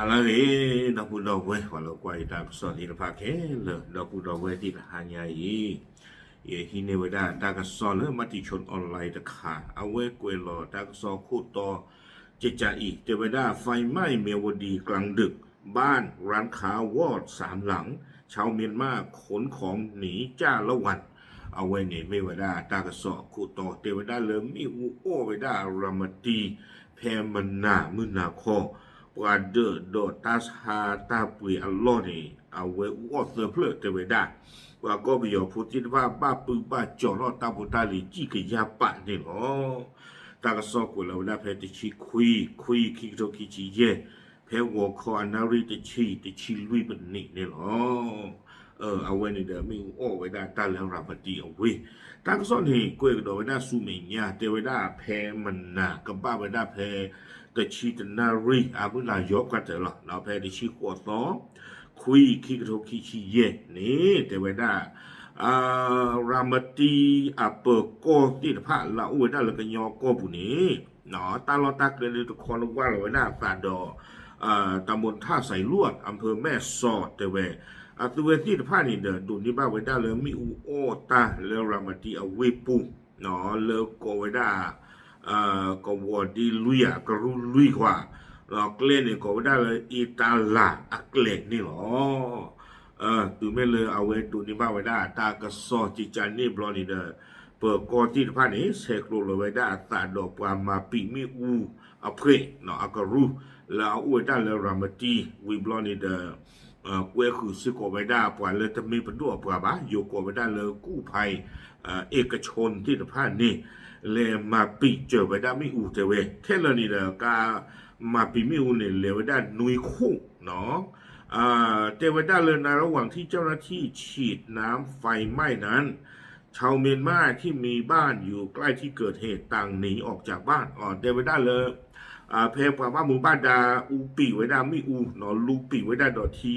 ဟါလၢအဂ့ၤ ဒီပုၢ်ဒီဝဲၢ် ပှၤလၢကွၢ်ယတၢ်ကစီၣ်သ့ၣ်တဖၣ်ခဲလၢာ် ဒီပုၢ်ဒီဝဲၢ်သ့ၣ်တဟါညါအံၤ, ယဟံးန့ၢ်ဝဲဒၣ်တၢ်ကစီၣ်လၢ Matichon Online တခါ အဝဲကွဲးလီၤတၢ်ကစီၣ်ခိၣ်တီ ကကးအံၤ တဲဝဲဒၣ် ไฟไหม้เมียวดีกลางดึก บ้านร้านค้าวอดสามหลัง ชาวเมียนมาขนของหนีจ้าละวัน အဝဲန့ၣ်မ့ၢ်ဝဲဒၣ်တၢ်ကစီၣ်အခိၣ်တီ တဲဝဲဒၣ်လၢမ့ၣ်အူအီၣ်ဝဲဒၣ်ရၤမတံ ဖဲမနၤမုၢ်နၤခီ ပှၤဒၢးဒီးတၢ်ဆါတၢ်ပှ့ၤအလီၢ်န့ၣ် အဝဲအူအီၣ်သၢဖျၢၣ်တဲဝဲဒၣ်, ပှၤကီၢ်ပယီၤဖိသ့ၣ်တဖၣ်ဘၣ်ပုၢ်ဘၣ်ကၠီၤထီၣ်တၢ်ဖိတၢ်လံၤကံၣ်ကယၢ်ပာ်န့ၣ်လီၤ. တၢ်ကစီၣ်ကွဲးလီၤဝဲဒၣ်ဖဲတဆံခွံ ခွံ ခံကထိခံဆံယဲၢ် ဖဲဂီၤခီအနၣ်ရံၣ်တဆံ တဆံလွံၢ်ပနံးန့ၣ်လီၤ. အဝဲန့ၣ်ဒီးမ့ၣ်အူအီၣ်ဝဲဒၣ်တၢ်လၢရၤမတံအဝ့ၢ်, တၢ်ကစီၣ်န့ၣ် ကွဲးကဒီးဝဲဒၣ်ဆူမဲာ်ညါ တဲဝဲဒၣ်ဖဲမနၤကဘၣ်ဝဲဒၣ်ဖဲ တဆံတနၣ်ရံၣ် အမုၢ်နၤယီၤပှၢ်တၢၢ်လီၤ. ဖဲတဆံဃိးသီ ခွံ ခံကထိခံဆံယဲၢ်န့ၣ် တဲဝဲဒၣ် ရၤမတံအပၢၤကီၢ်သ့ၣ်တဖၣ်လၢအအိၣ်ဝဲဒၣ်လၢကညီကီၢ်ပူၤန့ၣ် တၢ်လီၢ်တၢ်ကျဲလၢတခီလၢဝါလီၤဝဲဒၣ်အသးဒီး တၢ်မိၣ်ထၣ်စဲးလွၣ် အဖၢမဲၢ်စီၤတဲဝဲ အသုဝဲသ့ၣ်တဖၣ်န့ၣ်ဒီး ဒိးန့ၢ်ဘၣ်ဝဲဒၣ်လၢမ့ၣ်အူအီၣ်တၢ်လၢရၤမတံအဝ့ၢ်ပူၤ လၢကိးဝဲဒၣ် ကဝီၤဒ့လွံၢ်ဧါ ကရူၢ်လွံၢ်ဧါ, ကျဲန့ၣ်ကိးဝဲဒၣ်လၢအ့တၢ်လၤအကျဲန့ၣ်လီၤ. တုၤမ့ၢ်လၢအဝဲဒိးန့ၢ်ဘၣ်ဝဲဒၣ်တၢ်ကစီၣ်ကကးန့ၣ်ဘျီန့ၣ်ဒီး ပၢၤကီၢ်သ့ၣ်တဖၣ်န့ၣ် ဆဲးကျိးလီၤဝဲဒၣ်အသးဒီးပှၤမၤပံာ်မ့ၣ်အူအဖှဲး အကရူၢ် လၢအအိၣ်ဝဲဒၣ်လၢရၤမတံ ဝံၤဘျီန့ၣ်ဒီး ကွဲဃုာ်စ့ၢ်ကီးဝဲဒၣ်ပှၤလၢတမ့ၢ်ပဒိၣ်အပှၤဘၣ် ယိၤကိးဝဲဒၣ်လၢကူၣ်ဖဲ เอกชน သ့ၣ်တဖၣ်န့ၣ် လဲၤမၤပံာ်စၢၤဝဲဒၣ်မ့ၣ်အူတဲဝဲ ခဲလၢာ်န့ၣ်ဒီး ကမၤပံာ်မ့ၣ်အူန့ၣ် လဲၤဝဲဒၣ်နွံခိၣ် တဲဝဲဒၣ်လၢ ในระหว่างที่เจ้าหน้าที่ฉีดน้ำไฟไหม้นั้น ชาวเมียนมาที่มีบ้านอยู่ใกล้ที่เกิดเหตุต่างหนีออกจากบ้าน တဲဝဲဒၣ်လၢ ဖဲပှၤဘၣ်မူဘၣ်ဒါအူပံာ်ဝဲဒၣ်မ့ၣ်အူ လူပံာ်ဝဲဒၣ်ဒီးထံ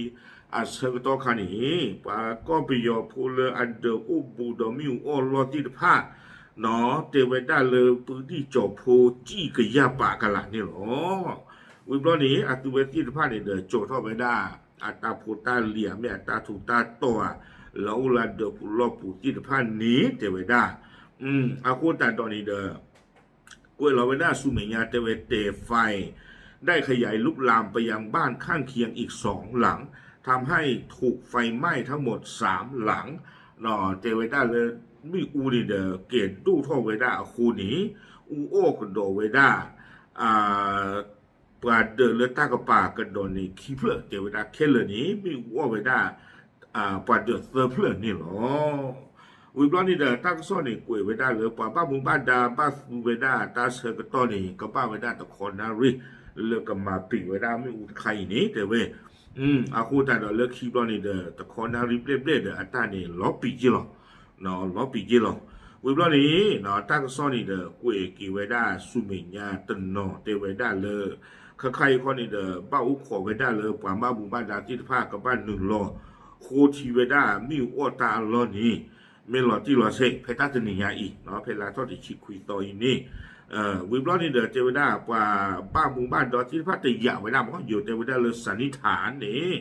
အဆၢကတီၢ်ခါန့ၣ် ပှၤကီၢ်ပယီၤဖိလၢအဒၢးအိၣ်ဘူးဒီးမ့ၣ်အူအီၣ်လီၢ်သ့ၣ်တဖၣ် တဲဝဲဒၣ်လၢ ပူၤဒံၣ်ကၠီၤဖိကံၣ်ကယၢ်ပာ်ကလာ်န့ၣ်လီၤ. ဝံၤဘျီန့ၣ် အသုဝဲသ့ၣ်တဖၣ်န့ၣ်ဒီး ကၠီၤထီၣ်ဝဲဒၣ် အတၢ်ဖိတၢ်လံၤ မ့ၢ်အတၢ်ထူးတၢ်တီၤဧါ လၢအအိၣ်လၢဒၢးပူၤလီၢ်ပူၤသ့ၣ်တဖၣ်န့ၣ် တဲဝဲဒၣ် အဃိသတးဒီးန့ၣ်ဒီး ကွဲးလီၤဝဲဒၣ်ဆူမဲာ်ညါတဲဝဲ แต่ไฟได้ขยายลุกลามไปยังบ้านข้างเคียงอีกสองหลัง ทำให้ถูกไฟไหม้ทั้งหมดสามหลัง တဲဝဲဒၣ်လၢ မ့ၣ်အူန့ၣ်ဒီး ကဲၤဒိၣ်ထီၣ်ဝဲဒၣ်အဃိန့ၣ် အူအီၣ်ကဒီးဝဲဒၣ် ပှၤဒၢးလၢတၢ်ကပၤကဒီးန့ၣ် ခံဖျၢၣ် တဲဝဲဒၣ်ခဲလၢာ်န့ၣ် မ့ၣ်အူအီၣ်ဝဲဒၣ် ပှၤဒၢးသၢဖျၢၣ်န့ၣ်လီၤ. ဝံၤဘျီန့ၣ်ဒီး တၢ်ကစီၣ်န့ၣ် ကွဲးဝဲဒၣ်လၢ ပှၤဘၣ်မူဘၣ်ဒါဘၣ်သူဝဲဒၣ်တၢ်ဆၢကတီၢ်န့ၣ် ကဘၣ်ဝဲဒၣ်တခီနၣ်ရံၣ် လၢကမၤပံာ်ဝဲဒၣ်မ့ၣ်အူတခါအံၤန့ၣ် တဲဝဲ အဃိသတးဒီးလၢခံဘျီန့ၣ်ဒီး တခီနၣ်ရံၣ်ဘျဲၣ်ဘျဲၣ်ဒီး အတၢ်န့ၣ် လီၤပံာ်က့ၤလီၤ လီၤပံာ်က့ၤလီၤ. ဝံၤဘျီန့ၣ် တၢ်ကစီၣ်န့ၣ်ဒီး ကွဲးက့ၤဝဲဒၣ်ဆူမဲာ်ညါတနီၤ တဲဝဲဒၣ်လၢ ခဲခါအံၤခီန့ၣ်ဒီး ဘၣ်အိၣ်ခိးဝဲဒၣ်လၢ ပှၤဘၣ်မူဘၣ်ဒါသ့ၣ်တဖၣ် ကဘၣ်နုာ်လီၤ ဃိထံဝဲဒၣ်မ့ၣ်အူအီၣ်တၢ်အလီၢ်န့ၣ် မ့ၢ်လီၤတံၢ်လီၤဆဲး ဖဲတၢ်တနံၤညါအံၤ ဖဲလါထီၣ်တဆံခွံသီအံၤန့ၣ် ဝံၤဘျီန့ၣ်ဒီး တဲဝဲဒၣ် ပှၤဘၣ်မူဘၣ်ဒါသ့ၣ်တဖၣ်တယာ်ဝဲဒၣ်မ့ၢ် ယိၤတဲဝဲဒၣ်လၢ စၤနံထၣ်န့ၣ်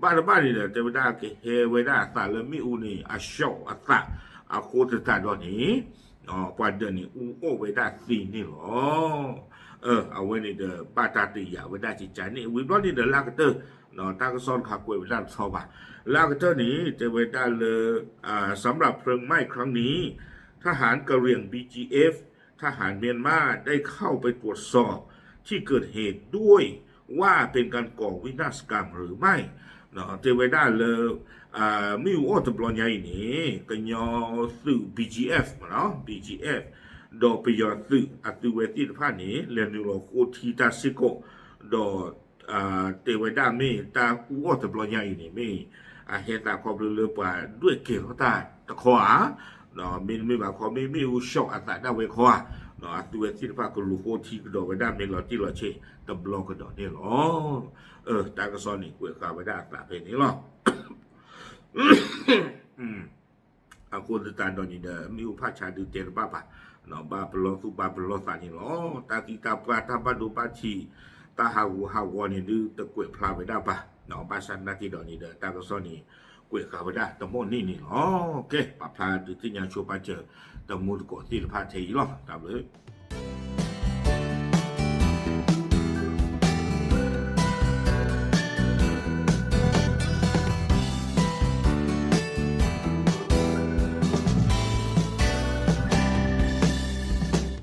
ဘၣ်တဘၣ်န့ၣ်ဒီး တဲဝဲဒၣ်ကဟဲဝဲဒၣ်အသးလၢမ့ၣ်အူန့ၣ် အဆှီအသး အဃိသတးဒီးန့ၣ် ပှၤဒၢးန့ၣ် အူအီၣ်ဝဲဒၣ်သ့န့ၣ်လီၤ. အဝဲန့ၣ်ဒီး ဘၣ်တၢ်တယာ်ဝဲဒၣ်ကကန့ၣ် ဝံၤဘျီန့ၣ်ဒီး လၢအကတၢၢ် တၢ်ကစီၣ်တခါကွဲးဝဲဒၣ်တဆီဘၣ် လၢအကတၢၢ်န့ၣ် တဲဝဲဒၣ်လၢ สำหรับเพลิงไหม้ครั้งนี้ ทหารกะเหรี่ยง บีจีเอฟ ทหารเมียนมาได้เข้าไปตรวจสอบที่เกิดเหตุด้วยว่าเป็นการก่อวินาศกรรมหรือไม่ တဲဝဲဒၣ်လၢ မ့ၣ်အူအီၣ်တဘျီညါအံၤန့ၣ် ကညီသုး ဘီဂျီအဲဖ် မ့ၢ်နီၤ ဘီဂျီအဲဖ် ဒီးပယီၤသုးအသုးဝဲသ့ၣ်တဖၣ်န့ၣ် လဲၤနုာ်လီၤဃိထံတၢ်စ့ၢ်ကီး ဒီး တဲဝဲဒၣ်မ့ၢ်တၢ်အူအီၣ်တဘျီညါအံၤန့ၣ် မ့ၢ်အဟဲသးခီဖျိလၢပှၤဒွဲၣ်ကဲၤထီၣ်တၢ်တခီဧါ, မ့တမ့ၢ်ဘၣ်ခီ မ့ၢ်မ့ၣ်အူဆှီအသးဒၣ်ဝဲခီဧါ, အသုဝဲသ့ၣ်တဖၣ်ကလူၤဃိထံကဒီးဝဲဒၣ်မ့ၢ်လီၤတံၢ်လီၤဆဲးတဘျီကဒီးန့ၣ်လီၤ. တၢ်ကစီၣ်န့ၣ်ကွဲးဃာ်ဝဲဒၣ်အသးဖဲန့ၣ်လီၤ. အဃိသတးဒီးန့ၣ်ဒီး မ့ၣ်အူဖးဆါဒုးတဲတဘၣ်ဘၣ်, ဘၣ်ပလီၢ်သူၣ်ဘၣ်ပလီၢ်သးန့ၣ်လီၤ. တၢ်သံတၢ်ပှၢ် တၢ်ဘၣ်ဒိဘၣ်ထံး, တၢ် တၢ်ဟးဂူာ်ဟးဂီၤန့ၣ်ဒုးတကွဲးဖျါဝဲဒၣ်ဘၣ်, ဘၣ်ဆၣ်သနာ်က့ဒီးန့ၣ်ဒီး တၢ်ကစီၣ်န့ၣ် ကွဲးဃာ်ဝဲဒၣ်တမီၢ်န့ၢ်န့ၣ်လီၤ. ကဲ ပာ်ဖျါဒုးသ့ၣ်ညါဆိပာ်စၢၤ တမူတကိးသ့ၣ်တဖၣ်ထဲအံၤလီၤ. တၢ်ဘျုး